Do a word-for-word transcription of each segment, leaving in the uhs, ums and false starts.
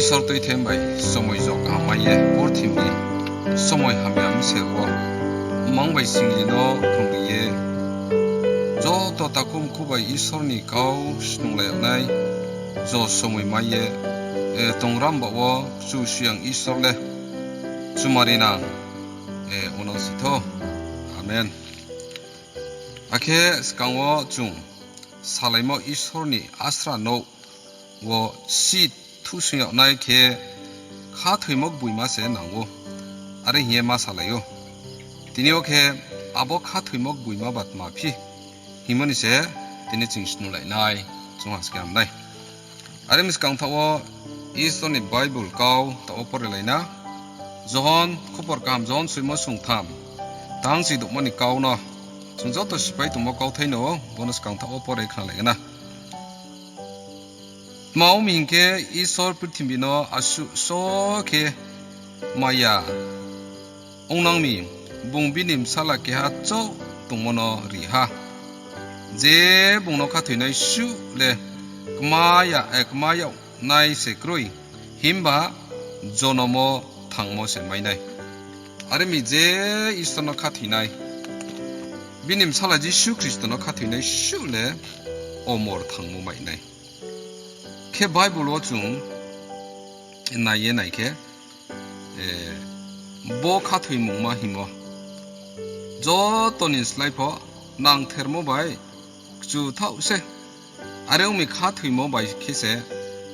Isor tuithem bai somoi jo kaham mai ye purthimbi ni somoi hamya msel wo mang bai singli no khrungri ye, joto takhumkhu bai Isor ni kau snunglai yag nai jo somoi mai ye, eh, tongram ba wo Kchusoyang Isor le chumari nang, eh, uno si tho. Amen. Akhe skang wo chung salaimo Isor ni asra nouh wo si thusing yag nai khe khathoimo gboima se nang ou. Are hing ye ma salai ou. Tini yo khe abo khathoimo gboima ba tma phi hingmo ni se tini ching snunglai nai, chung ha skam nai. Are mi skang thaoh wo Isor ni Bible kau taoh wo pore lai na. Johon, khupor kaham Johon soimo sungtham, tang si douhmo ni kau no chung joto sipai tongmo kauthai no bo no skang thaoh wo pore khnalai na. Tma ong mi hing khe Isor purthimbi no asuh so khe maya ong nang mi, bung bini bsala keha chouh tongmo no ri ha. Je bung no khathoinai suh le kma ya, eh, kma yag nai se kroi, himba jonom wo thangmo se mai nai. Are mi je Isor no khathoinai, bini bsala Jisu Khristo no khathoinai suh le omor thangmo mai nai. Khe Bible wo chung nai ye nai khe, eh, bo khathoimungma hingmo joto ni slái pho nangthermo bai kchu thaoh se. Are ong mi khathoimo bai khe se,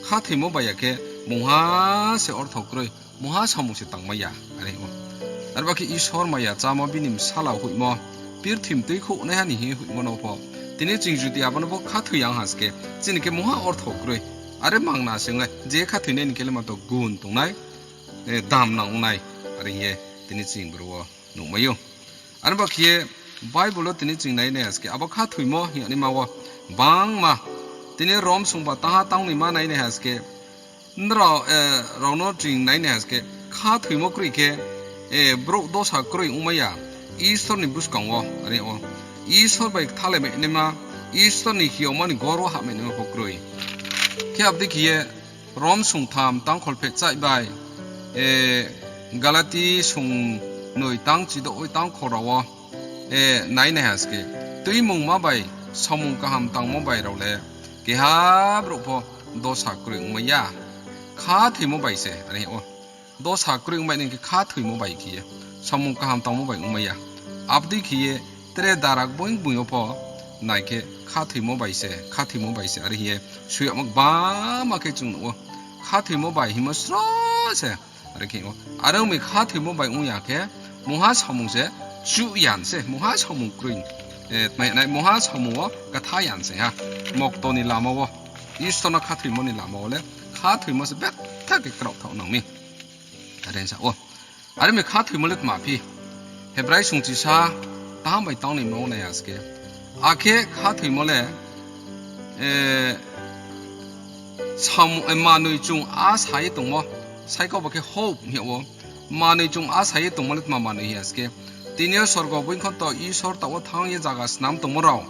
khathoimo bai ya khe mungha se ortho kroi, mungha samung se tangmai ya, are ou. Arba khe Isor maya chámo bini bsala hoihmo, purthimbi tuikhouhnaiha ni hing ye hoihmo no pho, tini ching judi abo no pho khathoi ya ong ha se khe, chini khe mungha ortho kroi. Are mangna se ong nai, je khathoinai ni khe le ma to gun tongnai, eh, dam nang ong nai, are hing ye tini ching bro wo nuhmai ou. Are ba khe ye Bible wo tini ching nai nai ha se khe, abo khathoimo hing ye naima wo bangma, tini Rom sungba tangha tang ni ma nai nai ha se khe, nrao, eh, rao no ching nai nai ha se khe, khathoimo kroi khe, eh, brouh dosa kroi ongmai ya, Isor ni buskang wo, are ou. Isor bai kthalai mai naima, Isor ni hiyaoma ni gor wo hahmai naima pho kroi. Khe abo dei khe ye, Rom sungtham tang kholpheh chai bai, eh, Galati sungnoi tang chidouh oi tang khora wo, eh, nai nai ha se khe, tuimungma bai samung kaham tangmo bai rao le keha brouh pho dosa kroi ongmai ya, khathoimo bai se, are ou. Dosa kroi ongmai nai khe khathoimo bai khe ye, samung kaham tangmo bai ongmai ya. Abo dei khe ye tre dara gboing gboing yo pho nai khe khathoimo bai se, khathoimo bai se, are hing ye soi yagmo gbangma khe chung nuh ou. Khathoimo bai hingmo sro se, are khe ou. Are ong mi khathoimo bai ong ya khe, mungha samung se chuh ya se, mungha samung kroi, eh, tmai nai, mungha samung wo ktha ya se ha. Mokto ni lama wo, Isor no khathoimo ni lama wo le, khathoimo se betha khe kraoh thaoh nang mi. Are sa ou. Are mi khathoimo le tma phi? Hebrai sungchisa tang bai tang ni ma wo nai ha se khe. Akhe khathoimo le, eh, sam-, eh, manoi chung asa ye tongmo, saikau ba khe hope hing yag ou. Manoi chung asa ye tongmo le tma manoi hing ha se khe, tini yo sorgo boingkhonto Isor taoh wo thanng ye zaga snam tongmo rao,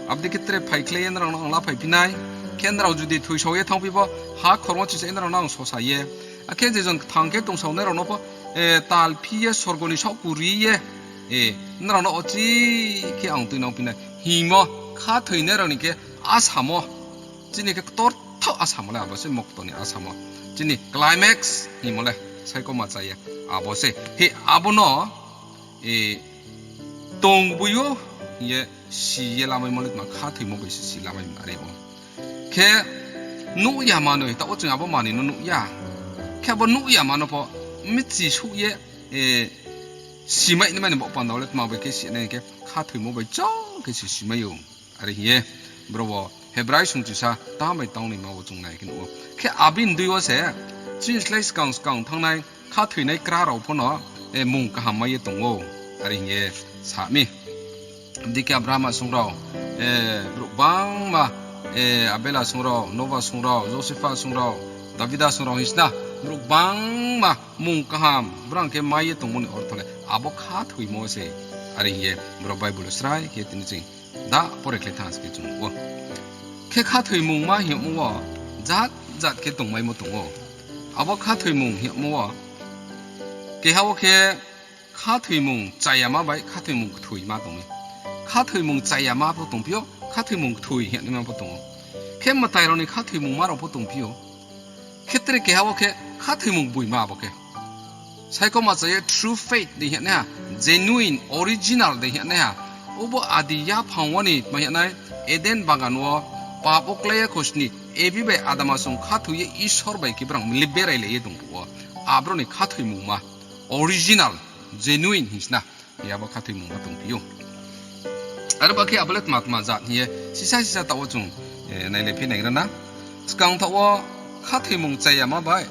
abo dei khe tre phaikhlai ye nrao no ang la phaiphi nai. Khe nrao judi thoisao ye thanngphi pho, ha khormo chisa ye nrao no ang sosa ye, akhe je jon kthang khe tongsaonai rao no pho, eh, tal phi ye sorgo ni saohku ri ye, eh, nrao no ochi khe ang tuinangphi nai hingmo, khathoinai rao ni khe asamo. Chini khe ktorthaoh asamo le abo se, mokto ni asamo. Chini climax hingmo le saikau ma cha ye abo se. He abo no, eh, tongboi ou hing ye si ye lamaimo le tma khathoimo bai se si lamaimo are ou. Khe nuh ya manoi, taoh wo chung abo manoi no nuh ya. Khe abo nuh ya ma no pho michi souh ye, eh, simai ni mani baoh panda wo le tma bai khe si nai khe khathoimo bai chong khe si simai ou. Are hing ye, bro wo Hebrai sungchisa tang bai tang ni ma wo chung nai khe nuh ou. Khe abo ni dei wo se, chini slái skang skang thanngnai khathoinai kra rao pho no, eh, mung kaham mai ye tong ou. Are hing ye sa mi. Dikhe Abraham sung rao, eh, brouh gbangma, eh, Abela sung rao, Noa sung rao, Josefa sung rao, Davida sung rao hing sna, brouh gbangma mung kaham, brang khe mai ye tongmo ni ortho le abo khathoimo se. Are hing ye, bro Bible srai khe tini ching da pore khlai thanng se khe chung nuh ou. Khe khathoimungma hingmo wo jat jat khe tongmaimo tong ou. Abo khathoimung hingmo wo, keha wo khe khathoimung chayama bai khathoimung kthoima tong mi. Khathoimung chayama pho tongphi ou, khathoimung kthoi hingnaima pho tong ou. Khe mtai rao ni khathoimungma rao pho tongphi ou. Khetre keha wo khe khathoimung gboima abo khe. Saikoma cha ye true faith dei hing nai ha, genuine, original dei hing nai ha. Obo adi yaphang wo ni tma hing nai, Eden bagan wo pap wo klái ya khosni, Evi bai Adama song khathoi ye Isor bai khe brang mili berai lai ye tong phuh wo. Abro ni khathoimungma, original, genuine hing sna. Abo khathoimungma tongphi ou. Aro ba khe abo le tma tma jat hing ye sisa sisa taoh wo chung, eh, nailai phi nai ra na. Skang thaoh wo khathoimung chayama bai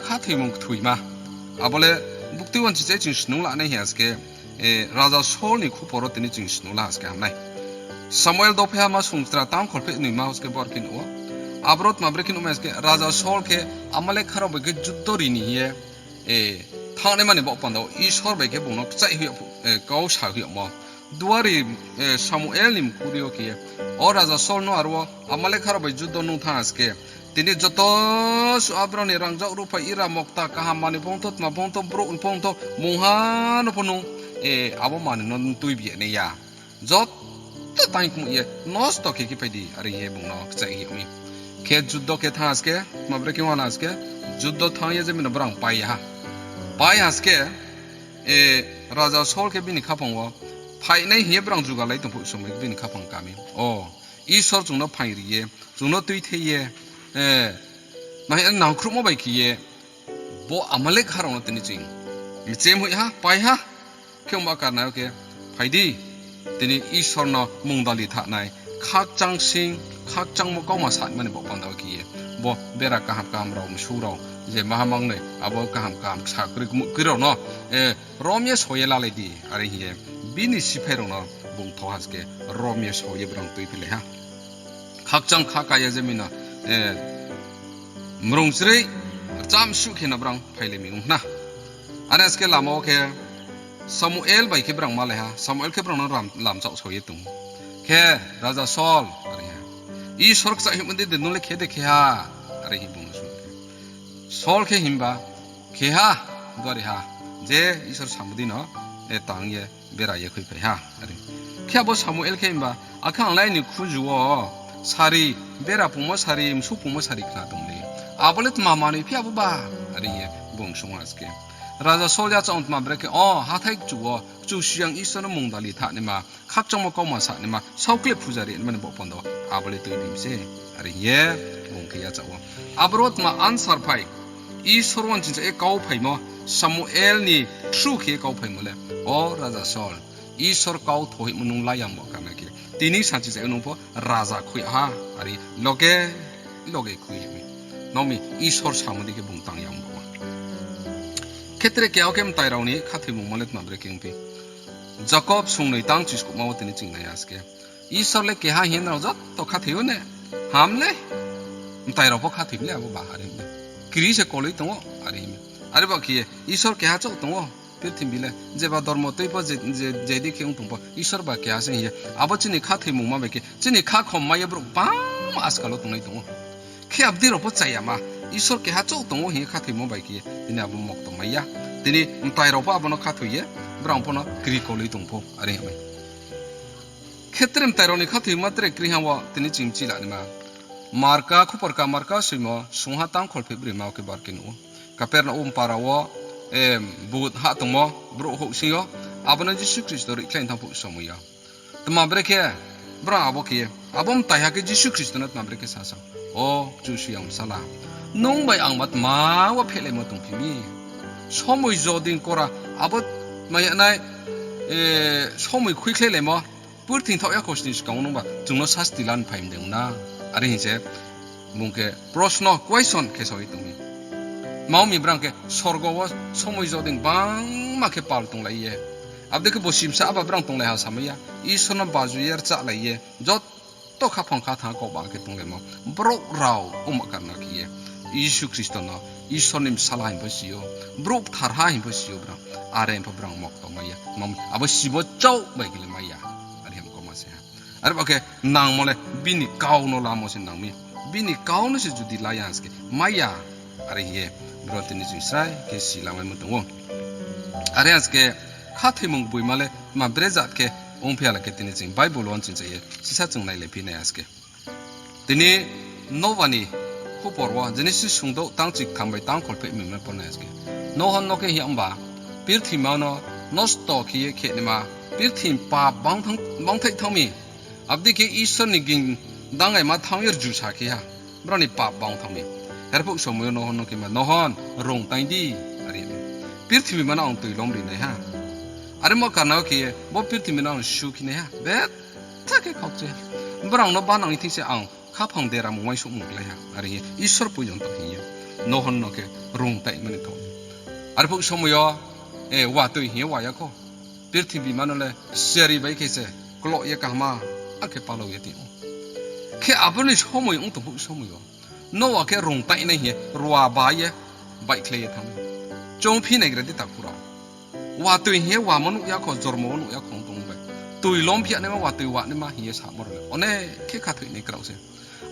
khathoimung kthoima. Abo le buktui uanchichai chung snung la nai hing ya se khe, eh, Raja Saul ni khupor wo tini chung snung la ha se khe ham nai. Samuel dopheha ma sungchra tang kholpheh noima ha se khe bor khe nuh ou. Abro tma brekhe nuhmai ha se khe Raja Saul khe Amalekha rao bai khe juddo ri ni hing ye, eh, thanngnaima ni baoh panda wo Isor bai khe bung no kchaih hoih ya, eh, kau sa hoih yagmo. Duari, eh, Samuel ni mkhu ri yo khe ye, O Raja Saul, nung aro wo Amalekha rao bai juddo nung thanng ha se khe, tini joto suh abrao ni rangzag ruphai ira mokta kaham manoi phongtho, tma phongtho, brouh phongtho, mungha no pho nung, eh, abo manoi no nung tuibi ye nai ya. Joto taing kmui ye nosto khe khe phai di, are hing ye bung no kchaih hoih yag mi. Khe juddo khe thanng ha se khe, tma brekhe ong ha se khe, juddo thanng ye je mi no brang pai ha. Pai ha se khe, eh, Raja Saul khe bini khaphang wo phainai hing ye brang jugalai tong phuh somoi bini khaphang kami. O, Isor chung no phaing ri ye, chung no tuithei ye, eh, ma hing nangkhruhmo bai khe ye, bo Amalekha rao no tini chung mchem hoih ha, pai ha. Khe ongba karna wo khe, phai di, tini Isor no mungdali thanai, khakchang sing, khakchangmo kauma sanmani baoh panda wo khe ye, bo bera kaham kaham rao, msu rao, je maha mangnoi, abo kaham kaham ksa kroi kmui kroi rao no, eh, rom ye so ye lalai di, are hing ye, bini siphai rao no bung thou ha se khe, rom ye so ye brang tuiphilai ha. Khakchang kha ka ya je mi no, eh, mrung chrei, rcham suh khe no brang phailai mi ong khna. Are se khe lama wo khe Samuel bai khe brang malai ha, Samuel khe brang no lam, lamchak so ye tong ou. Khe, Raja Saul, are ha, Isor kchaih hoihmo dei de nung le khe de khe ha, are hing bung no sung khe. Saul khe himba, khe ha, duari ha, je Isor samo dei no, eh, tang ye bera ye khuiphai ha, are. Khe abo Samuel khe himba, akhe ang le aini khuju wo sari, bera pungmo sari, msu pungmo sari khna tong le. Abo le tma manoi phi abo ba, are hing ye bung sung ha se khe. Raja Saul yachaoh ong tma brekhe, o, hathái kchu wo, Kchusoyang Isor no mungdali thannaima, khakchangmo kauma sanaima, saokle puja ri mani baoh panda wo, abo le tuibi mi se, are hing ye bung khe yachaoh ou. Aboro tma answer phai, Isor uansingcha ye kau phaimo, Samuel ni through khe kau phaimo le, O Raja Saul, Isor kau thohimo nung la ya bo karna khe, tini sanchi cha ye nung pho raja khui ha, are loge loge khui ya mi. Nang mi Isor samo dei khe bung tang ya bo. Khetre keha khe mtai rao ni khathoimungma le tma brekhe ongphi. Jakob sungnoi tang chiskuhma wo tini chung nai ha se khe, Isor le keha hing ye nrao joto khathoi ou ne, ham le, mtai rao pho khathoi mi le abo ba, are hing ye. Kri se koloi tong ou, are hing ye. Are ba khe ye, Isor keha chouh tong ou, purthimbi le, jeba dormo tui pho, je, je, je dei khe ong tong pho, Isor ba keha se hing ye. Abo chini khathoimungma bai khe, chini khakhom mai ye brouh bangma askal wo tongnai tong ou. Khe abdei rao pho chayama, Isor keha chouh tong ou hing ye khathoimo bai khe, tini abo mokto mai ya. Tini mtai rao pho abo no khathoi ye, brang pho no kri koloi tong pho, are hing ye. Khetre mtai rao ni khathoima tre kri ha wo, tini ching chila naima. Marka, khupor ka Marka soimo, sungha tang kholpheh broima wo khe bar khe nuh ou. Kapernaum para wo, em, but ha tongmo, brouh houhsing yo, abo no Jisu Khristo rikhlai thanng phuh somoi yo. Tma brekhe, brang abo khe, abo mtaiha khe Jisu Khristo no tma brekhe sasa, O Kchusoyang Bsala, nung bai ang ba tma wo phehlaimo tongphi mi? Somoi joding kora, abo tma ya nai, e, somoi khuikhlailaimo, purthing thaoh ya khosni skang wo nung ba chung no sasti lan phai mdeng na. Are hing se, bung khe prosno, question khe sawi tong mi. Tma ong mi brang khe sorgo wo somoi joding bangma khe pal tonglai ye. Abdei khe bo simsa aba brang tonglai ha samai ya. Isor no baju ye rchahlai ye. Joto khaphang khathang kau ba khe tonglaimo. Brouh rao ongma karna khe ye. Jisu Khristo no Isor ni Bsala hing pho si ou. Brouh ktharha hing pho si ou brang. Are hing pho brang mokto mai ya. Nang abo sibo chouh bai khe le mai ya. Are hing koma se ha. Are ba khe nangmo le bini kau no lamo se nang mi. Bini kau no se judi la ya se khe mai ya. Are hing ye bro tini ching srai khe si lamaimo tong ou. Are as khe khathoimung gboima le tma bre jat khe ongphi ya la khe tini ching Bible wo ching cha ye sisa ching nailaiphi nai as khe. Tini Noa ni khupor wo Genesis sungdouh tang chiktham bai tang kholphehmi ma pornai as khe. Nohon no khe hing ya ongba, purthima no nosto khe ye khe naima, purthima pap bang thang, bang thaih thanng mi. Abo dei khe Isor ni ging dangaima thanng ye rju sa khe ha. Brao ni pap bang thanng mi. Herphuh somoi yo Nohon no khe ma, Nohon, rung taing di, are. Purthima no ang tuilom ri nai ha. Are mo karna wo khe ye, bo purthima no ang su khe nai ha. Betha khe khaukche. Brao no banang thing se ang khaphang dera mung uaingsouhmung klái ha. Are hing ye Isor poijonto hing ye Nohon no khe rung taing mani thou. Arphuh somoi yo, e, watoi hing ye wa ya kho. Purthima no le siari bai khe se kloh ye kaham a khe palao ye tong ou. Khe abo ni somoi ong tong phuh somoi yo Noa khe rung taing nai hing ye rua ba ye baihkhlai ye thanng. Choungphi naigra di takhu rao. Watoi hing ye wamo nuh ya kho, jormo wo nuh ya kho ong tong bai. Tuilom phi ya naima, watoi wa naima hing ye samo rao le onek khe khathoi nai kraoh se.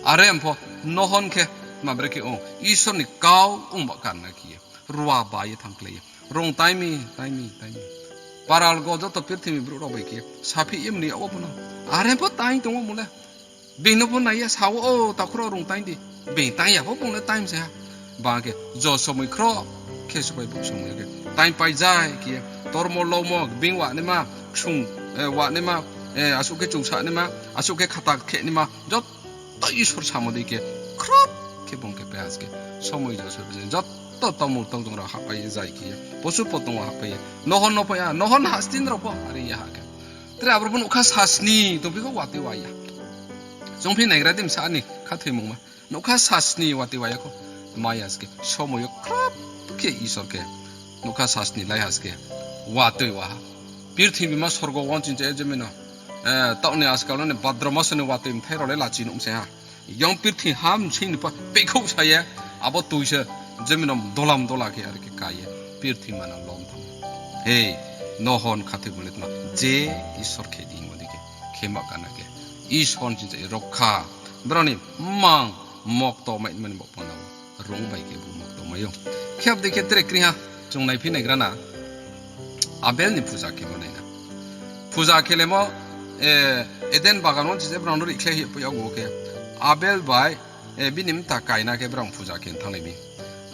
Are ong pho Nohon khe tma bre khe ong, Isor ni kau ong ba karna khe ye rua ba ye thanngkhlai ye, rung taing mi, taing mi, taing mi. Paral go joto purthima ni brouh rao bai khe saphi ye mni yag wo bo no. Are pho taing tong ou mo le. Being no pho nai ya sa wo, o takhu rao rung taing di. Being taing ya pho bung le taing se ha. Ba khe jo somoi khro khe supai bo somoi khe taing pai jai khe ye, tormo lomo, being wa naima, ksung, e, wa naima, e, asuh khe chungsa naima, asuh khe khata khe naima, joto Isor samo dei khe khrop khe bung khe pai ha se khe. Somoi jo somoi joto tomul tongjong rao hahpai ye jai khe ye, posu potong wo hahpai ye, Nohon no pho ya, Nohon hahstin rao pho are ya ha khe. Tre abro pho nougkha sasni tongphi kho watoi wa ya. Choungphi naigra di bsa ni khathoimungma. Nougkha sasni watoi wa ya kho. Tma ya se khe, somoi yo khrop khe Isor khe nougkha sasni lai ha se khe watoi wa ha. Purthima sorgo wo ching cha ye jemino, e, taoh ni askal no ni bhadro maso ni watoi mthai rao le lachi nuh se ha. Yang purthima ha msing ni pho peikhouh sa ye, abo toi se jemino dolam dola khe are khe ka ye purthima no lom thanng. He, Nohon khathoimo le tma, je Isor khe di hingmo dei khe khe ma karna khe, Isor ching cha ye rokha, brao ni mang mokto mai mani bo panda wo rung bai khe bo mokto mai ou. Khe abo dei khe tre kri ha, chung naiphi naigra na, Abel ni puja khemo nai na. Puja khelemo, e, Eden bagan wo ching cha ye brao no rihkhlai hoih poi yag wo khe, Abel bai, e, bini mta Kaina khe brao puja khe thannglai mi.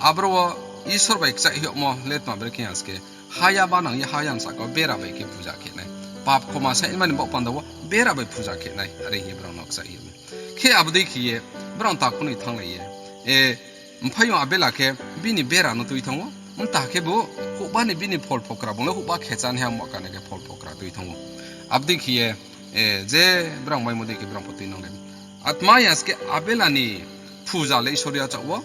Abro wo Isor bai kchaih hoihmo le tma bre khe ha se khe, ha ya banang ye ha yang sahka wo bera bai khe puja khe nai. Pap khoma saing mani bo panda wo bera bai puja khe nai, are hing ye brao no kchaih hoih mi. Khe abo dei khe ye, brao takhu noi thannglai ye, e, mphai yo Abela khe bini bera no tui thanng ou, mta khe bo houhba ni bini phol phokra, bung le houhba khe chá ni ha, ma karna khe phol phokra tui thanng ou. Abo dei khe ye, e, je brao maimo dei khe brao pho tuinang le. Atma ya se khe Abela ni puja le Isor yachaoh wo,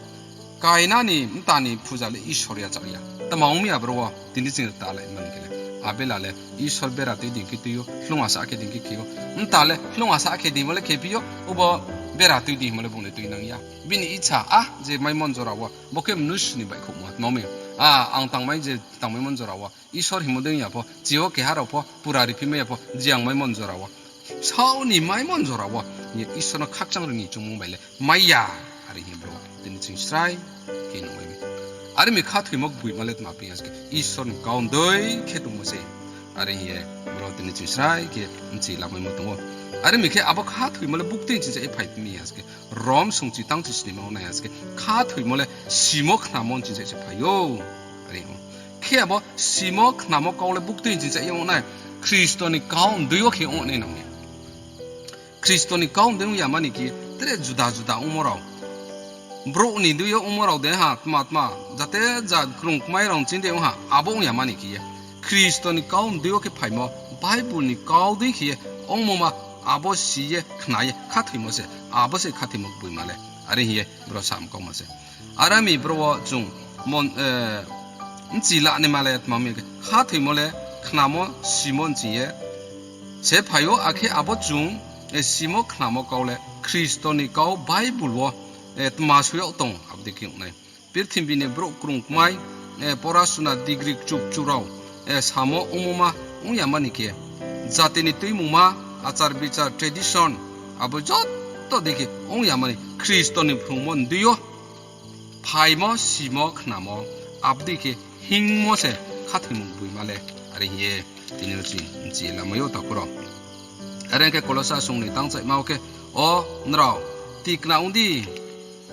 Kaina ni mta ni puja le Isor yachaoh ya. Tma ong mi abro wo, tini ching ta lai mani khe le. Abela le Isor bera tui di khe tui ou, hloung asa khe di khe khe ou. Mta le hloung asa khe di mo le khe phi ou, obo bera tui di mo le bung le tuinang ya. Bini icha a je maimon jora wo, bo khe mnusu ni baihkhouhmo tma ong mi. A, ang tangmai je tangmaimon jora wo, Isor hingmo dei ya pho, chi wo keha rao pho, pura riphi mai ya pho, je ang maimon jora wo, sao ni maimon jora wo, ye Isor no khakchang ri ni choungmung bai le mai ya, are hing bro, tini ching srai khe nuh mai mi. Are mi khathoimo gboima le tma phi ya se khe, Isor ni kau ndei khe tongmo se. Are hing ye bro tini ching srai khe bchi lamaimo tong ou. Are mi khe abo khathoimo le buktui ching cha ye phai mi ya se khe, Rom sungchi tang chi snima wo nai ha se khe, khathoimo le simo khnamo ching cha ye se phai ou. Are ou. Khe abo simo khnamo kau le buktui ching cha ye ong nai, Khristo ni kau ndei wo khe ong nai nang ye. Khristo ni kau ndei ong ya mani khe, tre juda juda ongmo rao, brouh ni ndei yo ongmo rao de ha, tma tma, jate ja krung kmai rao ching de ong ha, abo ong ya mani khe ye. Khristo ni kau ndei yo khe phaimo, Bible ni kau dei khe ye ongmo ma, abo si ye khna ye khathoimo se, abo se khathoimo gboima le. Are hing ye bro sam kauma se. Are mi bro wo chung mon, e, bchi la naima le tma mi khe, khathoimo le khnamo simo ching ye se phai ou, akhe abo chung, e, simo khnamo kau le Khristo ni kau Bible wo, e, tma soi yag tong, abo dei khe ong nai. Purthimbi ni brouh krung kmai, e, porasuna degree kchuk kchuk rao, e, samo ongmo ma ong ya mani khe, jati ni tuimungma, achar bichar, tradition, abo joto dei khe ong ya mani, Khristo ni phrungmo ndei yo phaimo, simo, khnamo, abo dei khe hingmo se khathoimung gboima le, are hing ye tini yo chini, chini lamai yo takhu rao. Are khe Kolosa sung ni tang chaima wo khe, o nrao tikna ong di,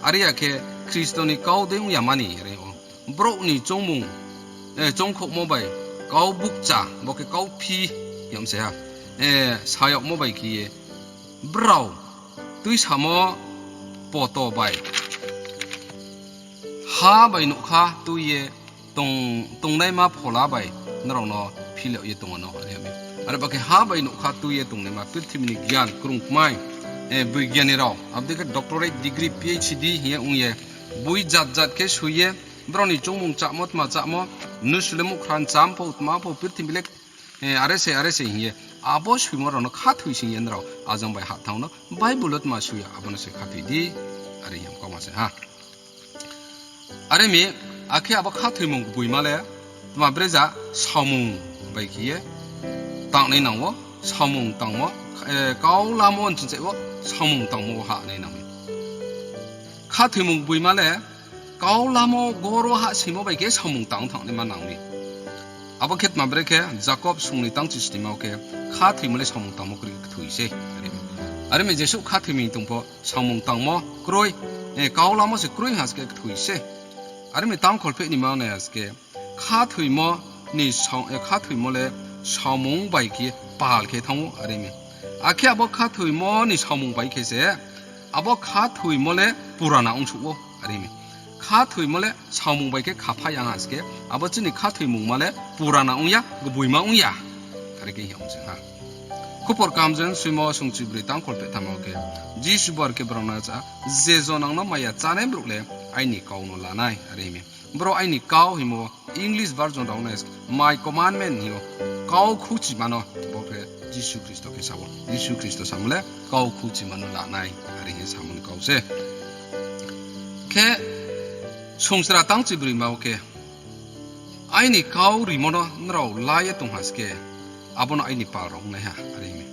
are ya khe Khristo ni kau dei ong ya mani, are o. Brouh ni choungmung, eh, choungkhouhmo bai kau bukcha, bo khe kau phi, yam se ha, eh, sa yagmo bai khe ye, brao tuisamo poto bai ha bai nougkha tui ye tong, tongnaima phola bai nrao no phil yag ye tong ano, are mi. Are ba khe ha bai nougkha tui ye tongnaima purthimbi ni gyan krung kmai, eh, boigyani rao, abo dei khe doctorate degree, P H D hing ye ong ye, boi jat jat khe soi ye, brao ni choungmung chamo, tma chamo, nusulemu khran cham pho, tma pho, purthimbi le, eh, are se, are se hing ye, abo soimo rao no khathoi sing ye nrao ajang bai hah thanng no, Bible wo tma soi ya, abo no se khathoi di, are hing ye kauma se ha. Are mi, akhe abo khathoimung gboima le, tma bre ja, samung bai khe ye tangnai nang wo, samung tangmo, eh, kau lamo nching chai wo, samung tangmo wo hahnai nang mi. Khathoimung gboima le, kau lamo goro hahsoingmo bai khe samung tang thanngnaima nang mi. Abo khe tma bre khe, Jakob sung ni tang chisnima wo khe, khathoimo le samung tangmo kroi khe kthoi se, are mi. Are mi jesuh khathoimung tong pho, samung tangmo kroi, eh, kau lamo se kroi ha se khe kthoi se. Are mi tang kholpheh ni ma nai ha se khe, khathoimo ni sa-, eh, khathoimo le samung bai khe pal khe thanng ou, are mi. Akhe abo khathoimo ni samung bai khe se, abo khathoimo le purana ongsouh ou, are mi. Khathoimo le samung bai khe khapha ya ha se khe, abo chini khathoimungma le purana ong ya, gboima ong ya. Are khe hing ong se ha. Khupor kaham jen soimo sungchibroi tang kholpheh thamma wo khe, Jisu bor khe brao no sa, je jon ang no maya chánai brouh le aini kau no la nai, are hing mi. Bro aini kau hingmo English version rao nai, my commandment hing ou, kau khuchima no, bo khe Jisu Khristo khe sa ou. Jisu Khristo samo le kau khuchima no la nai, are hing ye samo ni kau se. Khe sungsra tang chibroi ma wo khe, aini kau rimo no nrao la ye tong ha se khe, abo no aini pal rao ong nai ha, are hing mi.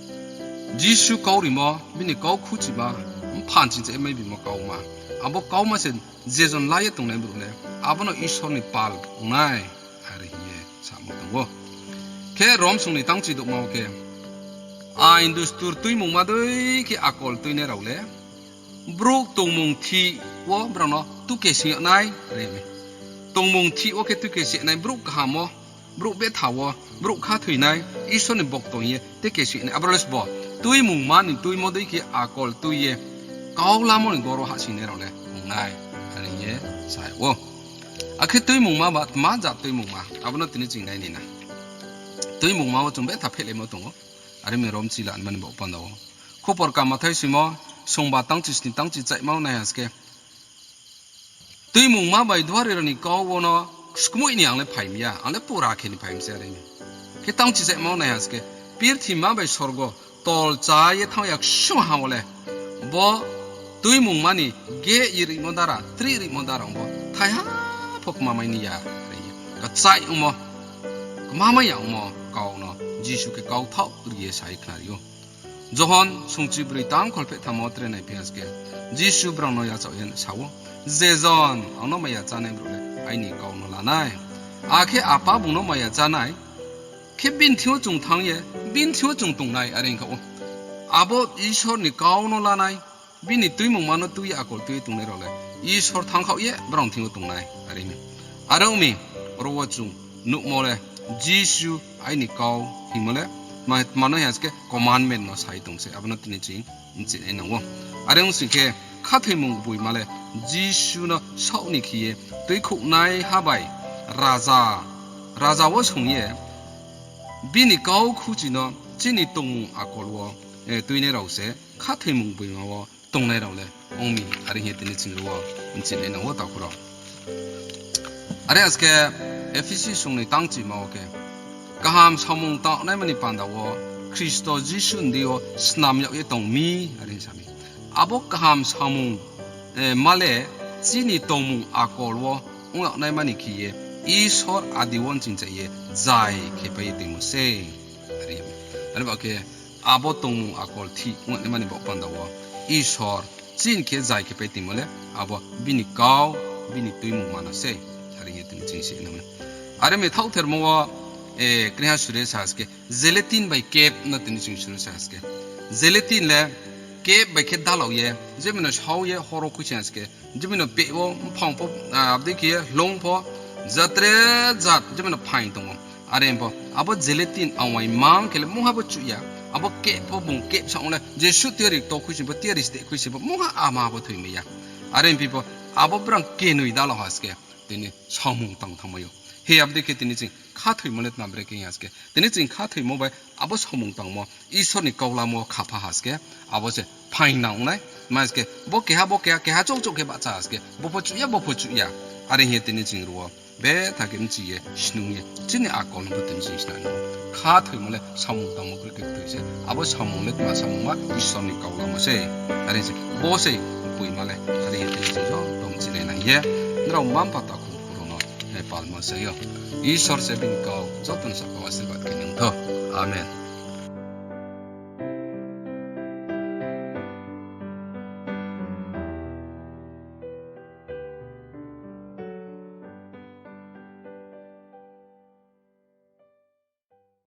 Jisu kau rimo, bini kau khuchima, mpha nching chai mai bimo kauma. Abo kauma se je jon la ye tongnai brouh le, abo no Isor ni pal ong nai, are hing ye samo tong ou. Khe Rom sung ni tang chidouhma wo khe, ain dustur tuimungma dei khe akol tuinai rao le, brouh tongmung thih wo brao no tuke sing yag nai, are hing mi. Tongmung thih wo khe tuke sing yag nai, brouh kaham wo, brouh betha wo, brouh khathoinai, Isor ni bokto hing ye tuke sing yag nai. Abo rao le sbo, tuimungma ni tuimo dei khe akol tui ye, kau lamo ni goro hahsoingnai rao le ong nai, are hing ye sa ou. Akhe tuimungma ba tma jat tuimungma, abo no tini ching nai ni na. Tuimungma wo chung betha phehlaimo tong ou, are mi Rom chila mani baoh panda wo. Khupor kaham Mathai soimo, sungba tang chisni tang chi chaima wo nai ha se khe, tuimungma bai duari rao ni kau wo no skmoih ni ang le phai mi ya, ang le pura khe ni phai mi se, are mi. Khe tang chi chaima wo nai ha se khe, purthima bai sorgo tol chá ye thanng ya ksung ha wo le, bo tuimungma ni geh ye rimo dara, trih rimo dara ong bo thaiha pho kmamai ni ya, are ye. Kchaih ongmo, kmamai ya ongmo kau no Jisu khe kauthaoh ri ye sa ye khnari ou. Johon sungchibroi tang kholpheh thamma wo tre naiphi ha se khe, Jisu brao no yachaoh ye sa ou, je jon ang no maya chánai brouh le aini kau no la nai. Akhe Apa bung no maya chánai, khe bini thing yo chung thanng ye, bini thing yo chung tong nai, are hing kha ou. Abo Isor ni kau no la nai, bini tuimungma no tui ye akol tui ye tongnai rao le, Isor thanngkhaoh ye brao ni thing yo tong nai, are mi. Are ong mi, ro wo chung nuhmo le, Jisu aini kau hingmo le, tma, tma no hing ha se khe commandment no sa ye tong se, abo no tini ching nchih nai nang ou. Are ong sing khe, khathoimung gboima le, Jisu no saoh ni khe ye tuikhouhnaiha bai raja, raja wo song ye, bini kau khuchi no chini tongmung akol wo, eh, tuinai rao se khathoimung gboima wo tongnai rao le ong mi, are hing ye tini ching ro wo nchih nai nang ou takhu rao. Are ha se khe Ephesi sung ni tang chima wo khe, kaham samung tangnaima ni panda wo Khristo Jisu ni deing yo snam yag ye tong mi, are hing sa mi. Abo kaham samung, eh, ma le chini tongmung akol wo ong yagnaima ni khe ye Isor adi wo nching chai ye zai khe pai ye tongmo se, are hing ye. Are ba khe abo tongmung akol thih ong yagnaima ni baoh panda wo Isor chini khe zai khe pai tongmo le abo bini kau bini tuimungma no sei. Are hing ye tini ching si nang. Are mi thaohthermo wo, eh, kniha suri sa ha se khe, gelatin bai kep no tini ching suri sa ha se khe. Gelatin le kep bai khe dalao ye, jemino sao ye horo khuisoing ha se khe, jemino peh wo mphang pho, ah, abdei khe ye hlong pho, jatre jat jemino phaing tong ou. Are pho, abo gelatin awai mang khe le mungha bo chuh ya, abo kep pho bung kep sa ong le, jesuh tiyari to khuisoing pho, tiyari steh khuisoing pho, mungha ama bo thoimai ya. Are phi pho, abo brang kenoi dalao ha se khe, tini samung tang thanngmai ou. Hi abdei khe tini ching khathoimo le tma bre khe ha se khe. Tini ching khathoimo bai abo samung tangmo, Isor ni kaulamo khapha ha se khe, abo se phaing nang nai. Ma se khe, bo keha, bo keha, keha chouh chouh khe bahcha ha se khe, bo pho chuh ya, bo pho chuh ya. Are hing ye tini ching ru wo, betha khe mchi ye, snung ye, chini akol no pho tini ching snang ou. Khathoimo le samung tangmo kroi khe kthoi se, abo samung le tma samung ma, Isor ni kaulamo sei. Are se, bo sei, boima le, are hing ye tini ching joto mchi le nai ye, nrao mma mpha takhu phuh rao no, eh, palma sa ou. Isor se bini kau, joto ni sakha wo asirbad khe nang thou. Amen.